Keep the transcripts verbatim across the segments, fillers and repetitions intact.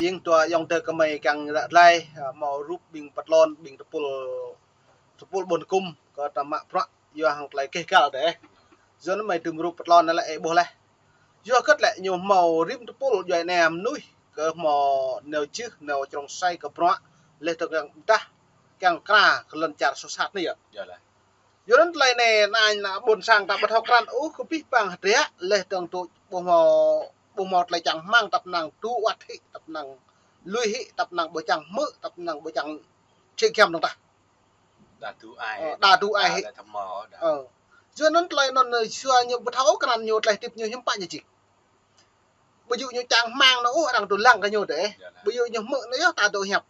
Ƀing dua ayŏng adơi kơ mơi kiăng ră glai, ơ, hmâo rup ƀing pơtlon, ƀing tơpul, tơpul ƀôn kŭm, kơ ta mă bruă, yua hăng tơlơi keh kal dêh. Yua anŭn mơi tŭm rup pơtlon anŭn lĕ ih ƀuh laih. Yua hơget lĕ ñu hmâo rĭm tơpul djuai ania mơnuih, kơ hmâo nao čih, nao črông sai kơ bruă, laih dơ̆ng kiăng pơdah, kiăng kra, kơ lŏn čar soh sat anai yơh. Yua anŭn tơlơi anai, anai ană ƀôn sang ta ƀu thâo krăn ôh, kơ abih bang hơdră, laih dơ̆ng tŭ ƀu hmâo, ƀu hmâo tơlơi čang rơmang, tăp năng tŭ wăt hĭ, tăp năng lui hĭ, tăp năng ƀu čang hmư̆, tăp năng ƀu čang čih giăm dơ̆ng tah. Đa tŭ ai, ơ, đa tŭ ai hĭ. Đa tŭ mâo, đa. Ơ. Yua anŭn tơlơi anŭn, yua ñu ƀu thâo krăn ñu tơlơi hơdip ñu hiư̆m pă ñu čih. Ƀu djơ̆ ñu čang rơmang anŭn ôh, arăng tŭ lăng kơ ñu dêh. Yơh lah. Ƀu djơ̆ ñu hmư̆ anŭn yơh, ta dŏ hiăp.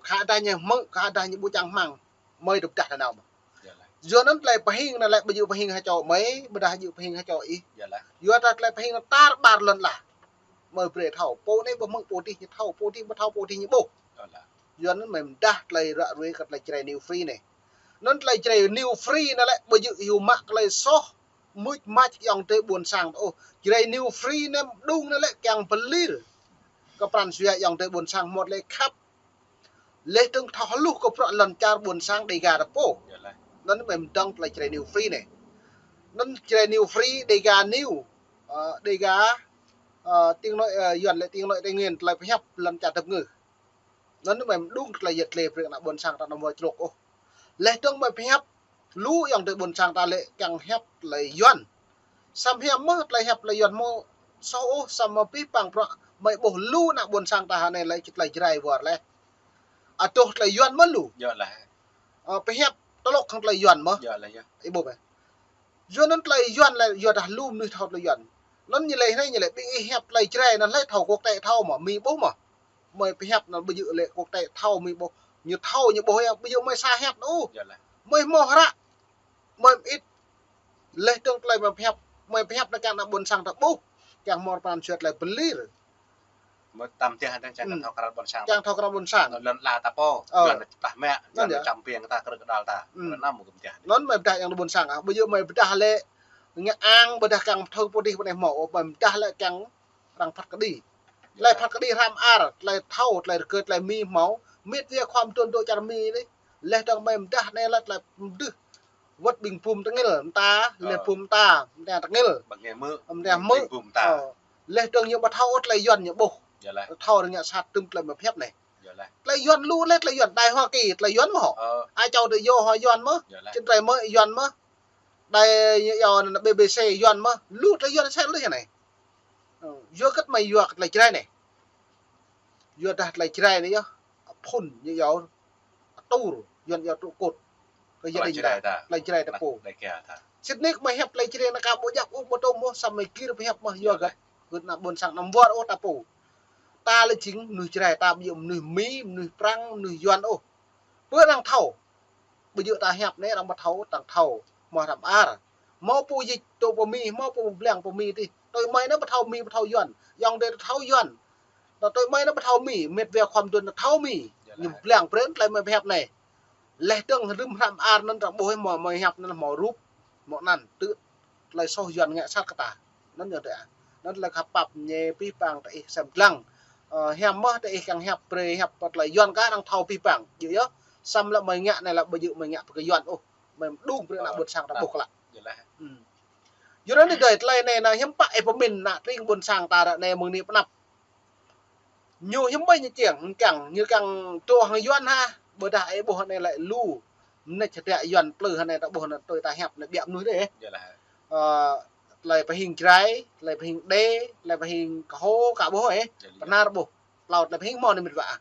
Khă dah ñu hmư̆, khă dah ñu ƀu čang rơmang. Mơi tŭ pơdah tơ nao mơ̆. Yơh lah. Yua anŭn tơlơi pơhing anŭn lĕ ƀu djơ̆ pơhing hơčô mơi, ƀôdah djơ̆ pơhing hơčô ih. Yơh lah. Yua ta tơlơi pơhing anŭn tar ƀar lŏn lah. Mơi brơi thâo. Pô anai ƀu hmư̆ pô adih ñu thâo, pô adih ƀu thâo, pô adih ñu ƀuh. Yơh lah. Yua anŭn mơi pơdah tơlơi ră ruai kơ tơlơi Jrai New Free anai. Anŭn tơlơi Jrai New Free anŭn lĕ ƀu djơ̆ hyu mă tơlơi soh, mưč mač ayŏng adơi ƀôn sang ôh. Jrai New Free anai mơđung anŭn lĕ kiăng pơlir kơ pran jua ayŏng adơi ƀôn sang hmâo tơlơi khăp. Laih dơ̆ng thâo hluh kơ bruă lŏn čar ƀôn sang Dega ta pô. Yơh lah. Anŭn mơi pơdŏng tơlơi Jrai New Free anai. Anŭn Jrai New Free, Dega New, ơ, Dega, ơ, tiếng nói, ơ, Yuan lĕ tiếng nói Tây Nguyên, tơlơi pơhiăp lŏn čar tơpơngư. Anŭn mơi mơđung tơlơi yet lĕ brơi ană ƀôn sang ta anăm wơ̆t črôk ôh. Laih dơ̆ng mơi pơhiăp, lu ayŏng adơi ƀôn sang ta lĕ kiăng hiăp tơlơi Yuan. Samơ̆ hiam mơ̆ tơlơi hiăp tơlơi Yuan mơ̆ soh ôh, samơ̆ abih bang bruă mơi ƀuh lu ană ƀôn sang ta hơnai lĕ čih tơlơi Jrai wơr laih. Adoh tơlơi Yuan mơ̆ lu. Yơh lah. Ơ, pơhiăp tơlŏk hăng tơlơi Yuan mơ̆. Yơh lah, yơh. Ih ƀuh mơ̆. Yua anŭn tơlơi Yuan lĕ, yua dah lu mơnuih thâo tơlơi Yuan. Anŭn ñu lĕ hơnai ñu lĕ ƀing ih hiăp tơlơi Jrai anŭn lĕ thâo quốc tế thâo mơ̆, Mi ƀuh mơ̆. Mơi pơhiăp anŭn ƀu djơ̆ lĕ quốc tế thâo, Mi ƀuh. Ñu thâo ñu ƀuh yơh, ƀu djơ̆ mơi sa hiăp anŭn ôh. Yơh lah. Mơi hmâo hră, mơi mơit. Laih dơ̆ng tơlơi mơi pơhiăp, mơi pơhiăp anŭn kiăng ană ƀôn sang ta ƀuh. Kiăng hmâo pran jua tơlơi pơlir. Mơ̆ tam tiah anŭn čang, hmm, thâo krăn ƀôn sang. Čang thâo krăn ƀôn sang. Lŏn ala ta pô, ơ, lŏn tah mă, anŭn lŏn yơh. Čăm piêng ta, krư̆ kơđal ta. Hmm. Krư̆ anăm mơ̆ kơ pơdah. Anŭn mơi pơdah ayŏng adơi ƀôn sang ah. Ƀu djơ̆ mơi pơdah lĕ ngă ang, ƀôdah kiăng thâo pô adih pô anai hmâo, mơi pơdah lĕ kiăng arăng phat kơđi. Tơlơi phat kơđi hrăm ar, tơlơi thâo, tơlơi rơgơi, tơlơi Mi hmâo, mĕt wa khua mơduôn dŏ čar Mi anai. Laih dơ̆ng mơi pơdah anai lĕ tơlơi mơdưh. Wơ̆t ƀing bum tơngil, mơta, laih bum mơta, mơta tơngil. Ƀing hmư̆, mơta hmư̆. Ƀing bum mơta. Ơ. Laih dơ̆ng ñu ƀu thâo ôh tơlơi Yuan ñu ƀuh. Yơh lah. Thâo arăng ngă sat tŭm tơlơi mơi pơhiăp anai. Yơh lah. Tơlơi Yuan lu laih tơlơi Yuan Đài Hoa Kỳ, tơlơi Yuan mơ̆ hŏ. Ơ. Ai čô tơlơi yua hŏ Yuan mơ̆. Yơh lah. Čơdrai mơ̆ Yuan mơ̆. Đài ñu yua anŭn B B C Yuan mơ̆. Lu tơlơi Yuan sel lu yơh anai. Ơ, yua hơget mơi yua kơ tơlơi Jrai anai. Yua dah tơlơi Jrai anai yơh. Phŭn ñu yua atur, Yuan yua trụ cột. Kơ gia đình ta. Tơlơi Jrai ta pô. Sĭt nik mơi hiăp tơlơi Jrai anŭn ka ƀu djăp ôh, ƀu tŭ mơ̆, samơ̆ mơi gir pơhiăp mơ̆ yua hơget. Hơget ană ƀôn sang anăm wơr ôh ta pô. Ta lĕ jing mơnuih Jrai, ta ƀu djơ̆ mơnuih Mi, mơnuih Prăng, mơnuih Yuan ôh. Pơ arăng thâo. Ƀu djơ̆ ta hiăp anai arăng ƀu thâo, arăng thâo. Hmâo hrăm ar. Hmâo pô dịch tŭ pơ Mi, hmâo pô blang pơ Mi adih. Tui mơi anŭn ƀu thâo Mi, ƀu thâo Yuan. Ayŏng adơi ta thâo Yuan. Tui mơi anŭn ƀu thâo Mi, mĕt wa khua mơduôn ta thâo Mi. Yơh lah. Ñu blang brơi tơlơi mơi pơhiăp anai. Laih dơ̆ng rĭm hrăm ar anŭn arăng ƀuh mơi, mơi hiăp anŭn hmâo rup, hmâo anăn, tơ tơlơi soh Yuan ngă sat kơ ta. Anŭn yơh ta. Anŭn tơlơi khăp pap ñu abih bang ta ih sem lăng. Ơ, hiam mơ̆ ta ih kiăng hiăp brơi hiăp pơ tơlơi Yuan kơ arăng thâo abih bang. Djơ̆ yơh. Samơ̆ lĕ mơi ngă anai lĕ ƀu djơ̆ mơi ngă pơ kơ Yuan ôh. Mơi mơđung brơi ană ƀôn sang ta ƀuh klă. Yơh lah. Hmm. Yua anŭn anai dơi tơlơi anai anŭn hiư̆m pă ih pơmĭn ană tring ƀôn sang ta ră anai mơ̆ng anai pơ anăp. Ñu hiư̆m ƀơi ñu kiăng, ñu kiăng, ñu kiăng tŭ hăng Yuan hă, ƀôdah ih ƀuh anai lĕ lu. Mơneč hơdră Yuan plư hơnai ta ƀuh anŭn tui ta hiăp anai biă mơnuih dêh. Yơh lah. Ơ, tơlơi pơhing Jrai, tơlơi pơhing Đê, tơlơi pơhing Kơho ka ƀuh ih. Yơh lah. Pơnar ƀuh. Tlâo tơlơi pơhing hmâo anai mĕt wa ah.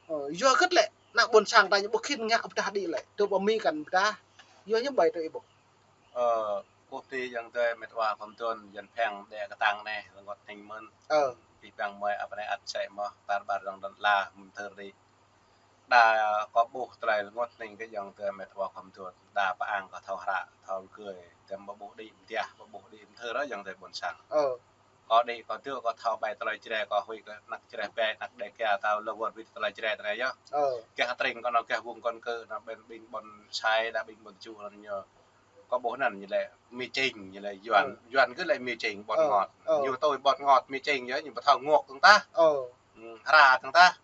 Ơ, yua hơget lĕ, ană ƀôn sang ta ñu ƀu khĭn ngă pơdah đĭ lĕ, tŭ pơ Mi kăn pơdah. Yua hiư̆m ƀơi tui ih ƀuh. Ơ, kơkuh tui ayŏng adơi mĕt wa khua mơduôn, Yuan phiăng đĕ kơtang anai, rơngot hning mơ̆n. Ơ. Abih bang mơi ăp anai ăt sĕ mơ̆, tar ƀar rŏng lŏn ala, mơ̆n thơr đĭ. Đa kâo ƀuh tơlơi rơngot hning kơ ayŏng adơi mĕt wa khua mơduôn. Đa pơ ang kâo thâo hră, thâo rơgơi, tơm ƀu ƀuh đĭ mơtiah, ƀu ƀuh đĭ mơthơr ayŏng adơi ƀôn sang. Ơ. Kâo đĭ kâo tŭ kâo thâo ƀai tơlơi Jrai, kâo huĭ kơ anăk Jrai ƀai, anăk Đêga ta lơ wơr bĭt tơlơi Jrai tơlơi yơh. Ơ. Gah tring kâo anŭn gah wung kŏn kơ anŭn ƀing ƀing ƀôn sai đa ƀing ƀôn ču anŭn ñu. Kâo ƀuh anŭn ñu lĕ Mi Čing, ñu lĕ Yuan, ơ, Yuan kơ lĕ Mi Čing ƀôn, ơ, ngot. Ơ. Ñu tui ƀôn ngot Mi Čing yơh, ñu ƀu thâo ngŏk tơ̆ng tah. Ơ. Hra tăng ta.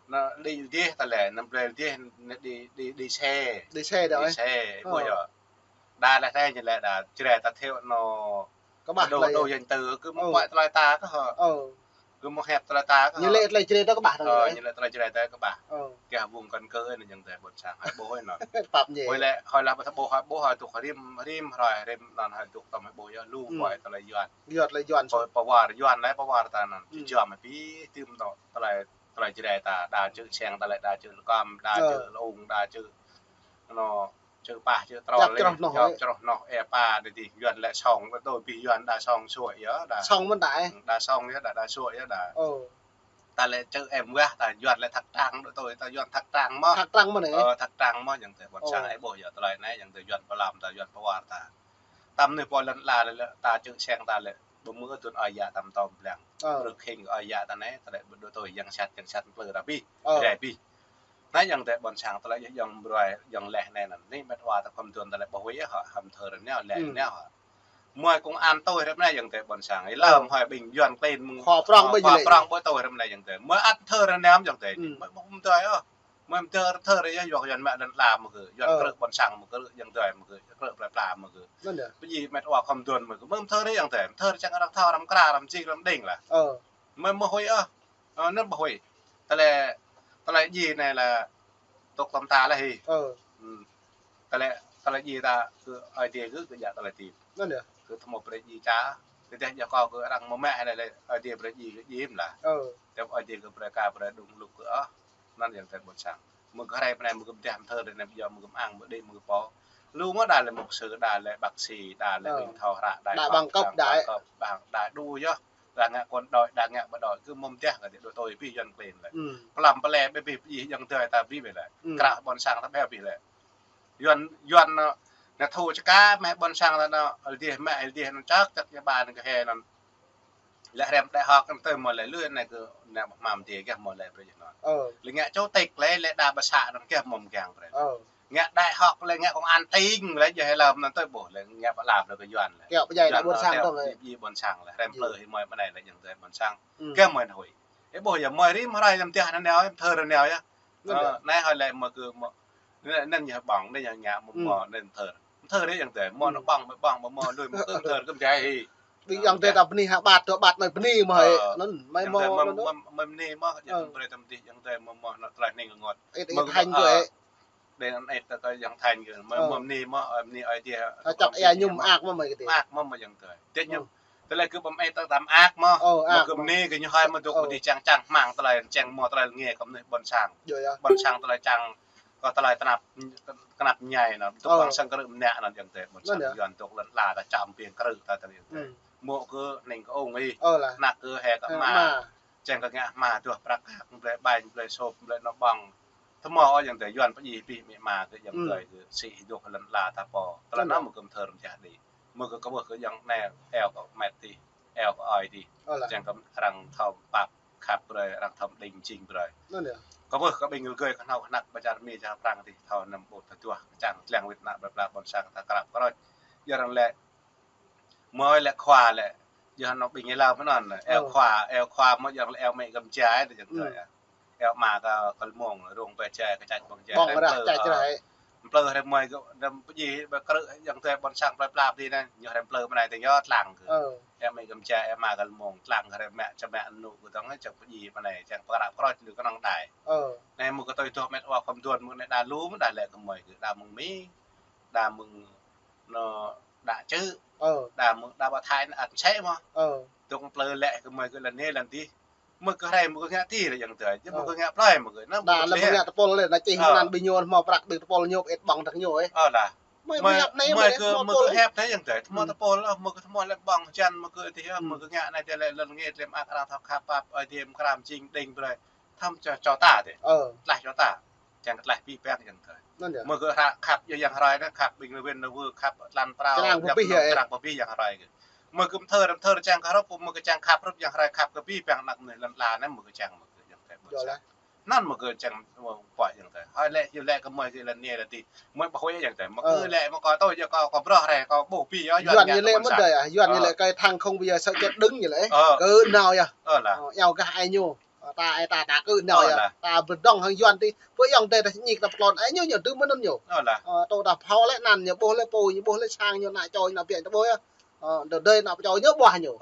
Nă đi dih ta lĕ, nă blơi dih, nă đi, đi, đi xe. Đi xe đa ơi. Đi xe, ƀuh yơh. Đa lĕ thế ñu lĕ đa, Jrai ta thiu nă. Kơƀah đô, tơlơi đô yơh. Yanh tơ, kơ mơ̆ pơai tơlơi ta kơ hă. Kơ mơ̆ hiăp tơlơi ta kơ hă. Ñu lĕ tơlơi Jrai ta kơƀah. Ñu lĕ tơlơi Jrai ta kơƀah. Kơ vùng căn cứ anai yơh tơ ƀôn sang hơi ƀuh hơi nă. Pap ñe. Hơi lĕ, hơi lĕ ƀu thâo ƀuh hơi ƀuh hơi dŏ rĭm, rĭm hrơi rĭm năn hơi dŏ tơm hơi ƀuh yơh lu hơi tơlơi Yuan. Yuan lĕ Yuan. Pơ-, pơwar Yuan lĕ pơwar ta năn. Či jăm hơi pi tơm tơlơi, tơlơi Jrai ta, đa čư̆ seng ta lĕ, đa čư̆ lơkăm, đa čư̆ lơung, đa čư̆ nă, čư̆ pah, čư̆ trol lĕ, čroh noh, ê pa, đa dih, Yuan lĕ song, ƀu tui pi Yuan đa song suă yơh, đa. Song mơ̆n đa. Đa song yơh, đa, đa suă yơh, đa. Ta lĕ čư̆ em wah, ta Yuan lĕ thak trang, đô tui, ta Yuan thak trang mơ̆. Thak trang mơ̆ nă. Thak trang mơ̆, yơh tơ ƀôn sang hơi ƀuh yơh, tơlơi anai, yơh tơ Yuan pơlăm ta, Yuan pơwar ta. Tơm nă pô lăn la lĕ, ta čư̆ seng ta lĕ, ƀu mơ̆ tuan ơi yă tơm tơm blang. Rơk hing ơi yă ta nă, ta lĕ ƀu đô tui, yang sat, yang sat, plư ra pi. Jrai pi. Nă yơh tơ ƀôn sang tơlơi yơh yơh brơi, yơh lĕ nă năn. Nă met wa ta khom tuan ta lĕ ƀuh hơi hă, hăm thơ rơneo, lĕ neo hă. Mơi công an tui rơm nă yơh tơ ƀôn sang. Ih lăm hơi ƀing Yuan klin mơ̆ng. Khua prong ƀu tui rơm nă yơh tơ. Mơi ăt thơ rơneo yơh tơ. Mơi ƀuh mơ̆ tui ơ. Mơi mơ̆ thơ thơ rơneo yơh Yuan mă lăn la mơ̆ kơ. Yuan krư̆ ƀôn sang mơ̆ kơ, yơh tơ mơ̆ kơ. Krư̆ pla pla mơ̆ kơ. Nă yơh. Ƀu djơ̆ met wa khom tuan mơ̆ kơ. Mơi mơ̆ thơ rơneo yơh tơ. Mơi thơ rơčang arăng thâo arăng kra arăng jing arăng đing lah. Mơi mơ̆ hơi ơ. Ơ, năn ƀuh hơi. Tơlơi, tơlơi djai nă lĕ tŏk tơm ta lĕ hĭ. Tơlơi, tơlơi djai ta kơ Ơi Adai kơ, kơ djă tơlơi tĭp. Nă yơh. Kơ tơmô brơi djai ča. Kơ djă kơ arăng mơ̆ mă hơi lĕ Ơi Adai brơi djai kơ djai mơ̆ lah. Tơp Ơi Adai kơ brơi ka brơi đung lŭk kơ ơ. Năn yơh tơ ƀôn sang. Mơi kơ hrơi pơ anai mơi kơ mơdeh mơ̆ thơ rơneo yơh mơi kơ mơ̆ng mơ̆ đĭ mơi kơ pô. Lu mơ̆ đa lĕ mục sư, đa lĕ bác sĩ, đa lĕ ƀing thâo hră, đa ƀăng kơp, đa ƀăng đa đu yơh. Đa ngă quân đội, đa ngă bộ đội, kơ mơ̆ mơdeh kơ đô tui pi Yuan klin lĕ. Pơlăm pơlĕ ƀe ƀe pi yơh tơ ta ƀe ƀe lĕ. Krah ƀôn sang ta ƀe ƀe lĕ. Yuan, Yuan nă, nă thu čơka mă ƀôn sang ta nă, Ơi Adai mă Ơi Adai nă čăk čăk ñu ba nă kơ he năn. Lĕ hrăm đại học năn tơ mơ̆ lĕ lu nă kơ nă mă mơ̆ djai kơ mơ̆ lĕ brơi năn. Lĕ ngă chủ tịch lĕ, lĕ đa ƀă sa năn kơ mơ̆ mơ̆ kiăng brơi. Ngă đại học lĕ ngă công an tỉnh lĕ, djơ̆ hơi lăm năn tơ ƀuh lĕ ngă pơlăm lĕ kơ Yuan lĕ. Kơ pơdjai Yuan nă ƀôn sang tơ. Ƀu djơ̆ ƀôn sang lĕ. Hrăm plư hơi mơi pơ anai lĕ yơh tơ ƀôn sang. Kơ mơi hơi. Ê ƀuh yơh mơi rĭm hrơi lăm tơh năn neo, thơ năn neo yơh. Nă hơi lĕ mơi kơ mơi. Năn yơh ƀơ̆ng, năn yơh ngă mơi mơi năn thơ. Thơ đe yơh tơ, mơi nă ƀơ̆ng, mơi ƀơ̆ng, mơi mơi lui mơi kơ thơ kơ pơdjai hĭ. Ƀing yơh tơ ta bơni hă ƀat, tơ ƀat mơi bơni mơi. Năn mơi mơi năn. Mơi bơni mơi, yơh brơi tơm dih yơh tơ mơi mơi nă tơlơi ning ngôt. Ê, ê, mơi thâo kơ ơ. Đe năn ê tơ kơ yơh thâo kơ mơi mơi bơni mơi, ơ, bơni Ơi Adai. Hă čăp ê ñu mơak mơi mơi kơ tơ. Mơak mơi mơi yơh tơ. Tơ ñu. Tơlơi kơ ƀăm ê tơ ta mơak mơi. Mơi kơ bơni kơ ñu hơi mơi dŏ kơ dih čang čang hmang tơlơi čang mơi tơlơi ngă kơ mơnuih ƀôn sang. Ƀôn sang tơlơi čang kơ tơlơi tơnap, tơnap ñai nă. Dŏ ƀơ̆ng sang krư̆ mơnă năn yơh tơ ƀôn sang. Yuan dŏ lăn la ta čăm piêng krư̆ ta tơlơi yơh tơ. Mơ̆ kơ ning kơ ung ih. Nă kơ he kơ ma. Čang kơ ngă hma tuh prăk kăk, blơi ƀañ, blơi sop, blơi nŏ ƀơ̆ng. Tơmô ơ yơh tơ Yuan pơdjai pih mĕ ma kơ yơh tơ kơ sĭ hơdŏk lăn la ta pô. Tơlơi nă mơi kơ mơthơ rơm jah đĭ. Mơi kơ kơ ƀuh kơ yơh nă eo kơ met tih, eo kơ ơi tih. Čang kơ arăng thâo pap khăp brơi, arăng thâo đing jing brơi. Kơ ƀuh kơ ƀing gơgơi kơ hnâo kơ hnăk ƀă čar Mi čar Prăng tih thâo năm ƀut thâo duah, čang tlang wĭt nă blơi pla ƀôn sang ta krăp krôč. Yơh arăng lĕ mơi lĕ khua lĕ, yơh nŏ ƀing ih lăp mơnăn, eo khua, eo khua mơi yơh lĕ eo mĕ găm jai, yơh tơ. Eo ma kơ kơl mông, rông pơ jai, kơ čăč ƀơ̆ng jai, ƀơ̆ng rah čăč rah. Plư hrăm mơi kơ, đăm pơdjai, ƀă krư̆, yơh tơ ƀôn sang plư plư tih nă, ñu hrăm plư mơnai tơ yơh tlang kơ. Eo mĕ găm jai, eo ma kơl mông, tlang hrăm mĕ, čăm mĕ nŭ kơ tơ̆ng, čăm pơdjai mơnai, čang pơkrăp krôč, ñu kơnơ̆ng đai. Nă mơi kơ tui tuh met wa khom duôn, mơi nă đa lu, mơi đa lĕ kơ mơi kơ, đa mơ̆ng Mi, đa mơ̆ng nŏ đa čư̆. Đa mơ̆ng, đa ƀă thai nă ăt sĕ mơ̆. Tŭk plư lĕ kơ mơi kơ lăn nê lăn tih. Mơi kơ hrơi mơi kơ ngă tih lĕ yơh tơ. Yơh mơi kơ ngă plơi mơi kơ. Đa lĕ mơi ngă tơpul lĕ, nă čih mơnăn ƀing ñu hmâo prăk ƀing tơpul ñu ƀĕt ƀơ̆ng tăk ñu ê. Ơ lah. Mơi, mơi kơ, mơi kơ hiăp tơ yơh tơ. Tơmô tơpul, mơi kơ tơmô lĕ ƀơ̆ng jăn mơi kơ tih, mơi kơ ngă nă tơ lĕ lăn nge tlem ak arăng thâo khăp pap, ơi tih mơkra jing đing brơi. Thăm čô, čô ta tơ. Tlaih čô ta. Čang tlaih pih păng yơh tơ. Mơi kơ hră khăp yơh yang hrơi nă, khăp ƀing lơ win lơ wơ, khăp tlan prao, črang pơpih yơh, črang pơpih yang hrơi kơ. Mơi kơ mơthơ, mơthơ čang kơ hrŏp, mơi kơ čang khăp hrŏp yang hrơi khăp kơ pih păng năk mơnuih lăn la nă mơi kơ čang mơi kơ yơh tơ. Năn mơi kơ čang pơhiăp yơh tơ. Hơi lĕ, yơh lĕ kơ mơi kơ lăn nê lăn tih. Mơi ƀă hơi yơh tơ. Mơi kơ lĕ mơi kơ tui yơh kơ, kơ brơi hrơi kơ ƀuh pih yơh, Yuan ñu lĕ mơ̆n đơi ah, Yuan ñu lĕ kơ thăng không bây giờ sợ chết đứng ñu lĕ. Kơ nao yơh. Ơ lah. Eo gah ai ñu. Ơ, ta, ơ, ta, ta kơ nao yơh. Ta bơdŏng hăng Yuan tih. Pơ ayŏng adơi ta ñik ta pơtlon. Ơ, ñu, ñu, tŭ mơnŭn ñu. Ơ, tơdah phao lĕ anăn ñu ƀuh lĕ pô, ñu ƀuh lĕ sang ñu nă čô ñu nă biă ta ƀuh yơh. Ơ, đơ đơi nă čô ñu ƀuh ñu.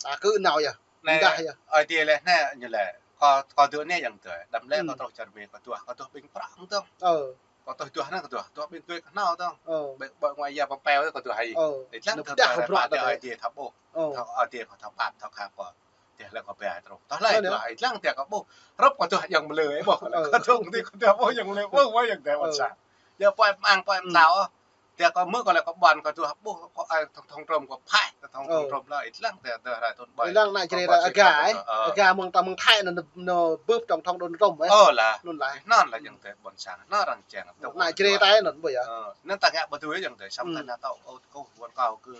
Ta kơ nao yơh. Mơdah yơh. Ơi adơi lĕ anai ñu lĕ. Kâo, kâo dŏ anai ayŏng adơi. Đăm lĕ kâo truh čar Mi, kâo duah, kâo duah ƀing prăk dơ̆ng. Kâo tui duah anai kâo duah, duah ƀing tui kơ nao dơ̆ng. Ƀing ƀơi ngoại giao pơpeo kâo duah hai. Ih lăng kâo duah hai prăk tơ ơi adơi thâo ƀuh. Thâo ơi adơi thâo pap thâo khăp kâo. Tơdah lĕ kâo pơai truh. Tơdah lĕ duah ih lăng tơdah kâo ƀuh. Rup kâo duah ayŏng mơlơi ƀuh. Kâo duah tui kâo duah ƀuh ayŏng mơlơi ƀuh, ƀuh ayŏng adơi ƀôn sang. Yua pơai mơang pơai mơtao. Tơdah kâo mơ̆ kâo lĕ kâo ƀuăn kâo duah ƀuh kâo ai thŏng thŏng trôm kâo phaih thŏng thŏng trôm lĕ ih lăng tơdah rai thun ƀai. Ih lăng nă Jrai rai aga ih. Aga mơ̆ng ta mơ̆ng Thái nă, nă bưp thŏng thŏng đôn trôm ih. Ơ lah. Anŭn lah. Anŭn lah ayŏng adơi ƀôn sang. Anŭn arăng čang. Nă Jrai tai anŭn ƀuh yơh. Anŭn ta ngă ƀu dưi ayŏng adơi samơ̆ ta nă tŏ ôh kâo ƀuăn kâo kơ.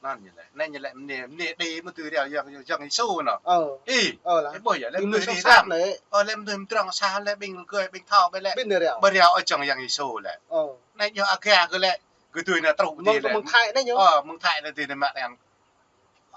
Anŭn ñu lĕ. Anai ñu lĕ mơnê, mơnê đĭ mơ̆ tui riao Yang, Yang Yêsu nă. Ih. Ơ lah. Ih ƀuh yơh lĕ mơnê đĭ răm. Ơ lĕ mơnê mơdrŏng sa lĕ ƀing rơgơi ƀing thâo ƀĕ lĕ. Ƀing riao. Ƀu riao ôh čang Yang Yêsu lĕ. Anai yơh aga kơ lĕ. Kơ tui nă truh ƀu dưi lĕ. Mơ̆ng Thái anai ñu. Ơ, mơ̆ng Thái anai tui nă mă yang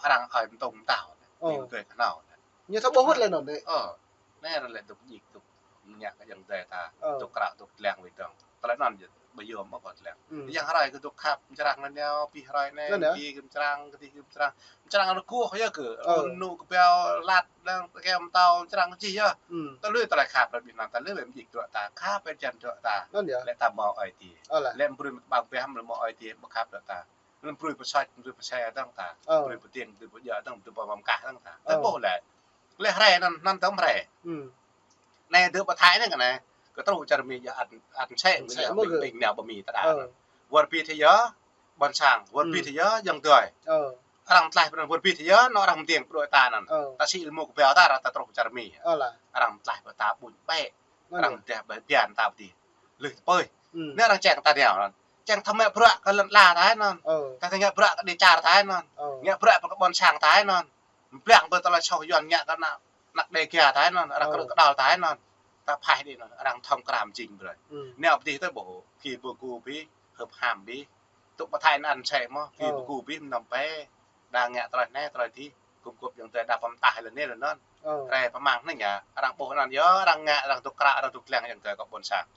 arăng ơi mơtông mơtao. Ƀing rơgơi kơ nao. Ñu thâo ƀuh wơ̆t lĕ anŭn đĭ. Ơ, anai arăng lĕ dŏ djik dŏ ngă kơ ayŏng adơi ta. Dŏ krăk dŏ lăng wĭt dơ̆ng. Tơlơi anŭn yơh ƀu yôm ƀu kơ lăng. Yang hrơi kơ dŏ khăp mơčrang anai nao, pih hrơi anai, pih kơ mơčrang, kơ dih kơ mơčrang. Mơčrang anŭn kuh yơh kơ. Anŭn nŭ kơ ƀiă lăt lăng kơ mơtao mơčrang kơ čih yơh. Tơlơi tơlơi khăp lĕ ƀing anŭn tơlơi ƀing djik dŏ ta khăp ƀing jăn dŏ ta. Lĕ ta hmâo ơi adơi. Lĕ brơi mă ƀăng ƀeh mă ơi adơi ƀu khăp dŏ ta. Lĕ brơi pơsăč, brơi pơsĕ dơ̆ng ta. Brơi pơtiêng, brơi pơjă dơ̆ng, brơi pơmơkah dơ̆ng ta. Tơdah ƀuh lĕ. Lĕ hrơi anŭn, anŭn tơm hrơi. Anai dŏ pơ Thái anai kơ anai. Kơ truh čar Mi yơh ăt, ăt sĕ, ƀing, ƀing nao ƀơ Mi ta đa. Wơr bĭt yơh, ƀôn sang, wơr bĭt yơh, ayŏng adơi. Arăng tlaih pơnăn wơr bĭt yơh, nă arăng mơtiêng pơđuaĭ ta anŭn. Ta sĭ lĕ mơ̆ kơ ƀiă ta, ta truh čar Mi. Arăng tlaih pơ ta ƀuñ ƀĕ. Arăng mơdah ƀĕ bian ta pơdih. Leh tơpơi. Anai arăng čang ta nao anŭn. Čang thâo mă bruă kơ lŏn ala ta anŭn. Ta thâo ngă bruă kơ dêh čar ta anŭn. Ngă bruă kơ ƀôn sang ta anŭn. Blang ƀơi tơlơi soh Yuan ngă kơ ană, ană Đêga ta anŭn. Arăng krư̆ kơđăl ta anŭn. Ta phaih đĭ anŭn. Arăng thŏng kram jing brơi. Nao pơdih tơ ƀuh. Phi ƀu gŭ bĭ. Hơp ham bĭ. Tŭ pơthai anăn sĕ mơ̆. Phi ƀu gŭ bĭ mơnăm pĕ. Đa ngă tơlơi anai tơlơi dih. Kŭm kŭp ayŏng adơi đa pơm tah lĕ anai lĕ anŭn. Rai pơmang anai ngă, arăng ƀuh anŭn yơh, arăng ngă, arăng dŏ krăk, arăng dŏ lăng ayŏng adơi kơ ƀôn sang.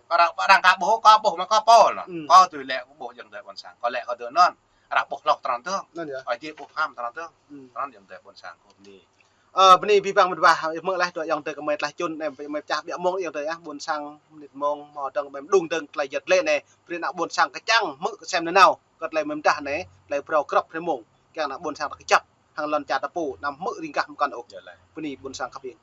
Arăng, arăng ka ƀuh, ka ƀuh mă ka pô anŭn. Kơ tui lĕ kơ ƀuh ayŏng adơi ƀôn sang. Kơ lĕ kơ dŏ anŭn, arăng ƀuh hloh trŏ dơ̆ng. Ơi adơi ƀuh ham trŏ dơ̆ng. Trŏ ayŏng adơi ƀôn sang kơ bơni. Ơ, bơni abih bang mĕt wa, hmư̆ laih dŏ ayŏng adơi kơ mơi tlaih čun, anai mơi pơčah ƀiă mông ayŏng adơi ah, ƀôn sang mơnit mông, hmâo dơ̆ng mơi mơđung dơ̆ng tơlơi yơh lĕ anai, brơi ană ƀôn sang kơčăng, hmư̆ kơsem nanao, kơ tơlơi mơi mơdah anai, tơlơi phrâo krăp hrơi mông, kiăng ană ƀôn sang ta kơjăp, hăng lŏn čar ta pô, anăm hmư̆ ring gah mơkăn ôh. Bơni ƀôn sang khăp hing.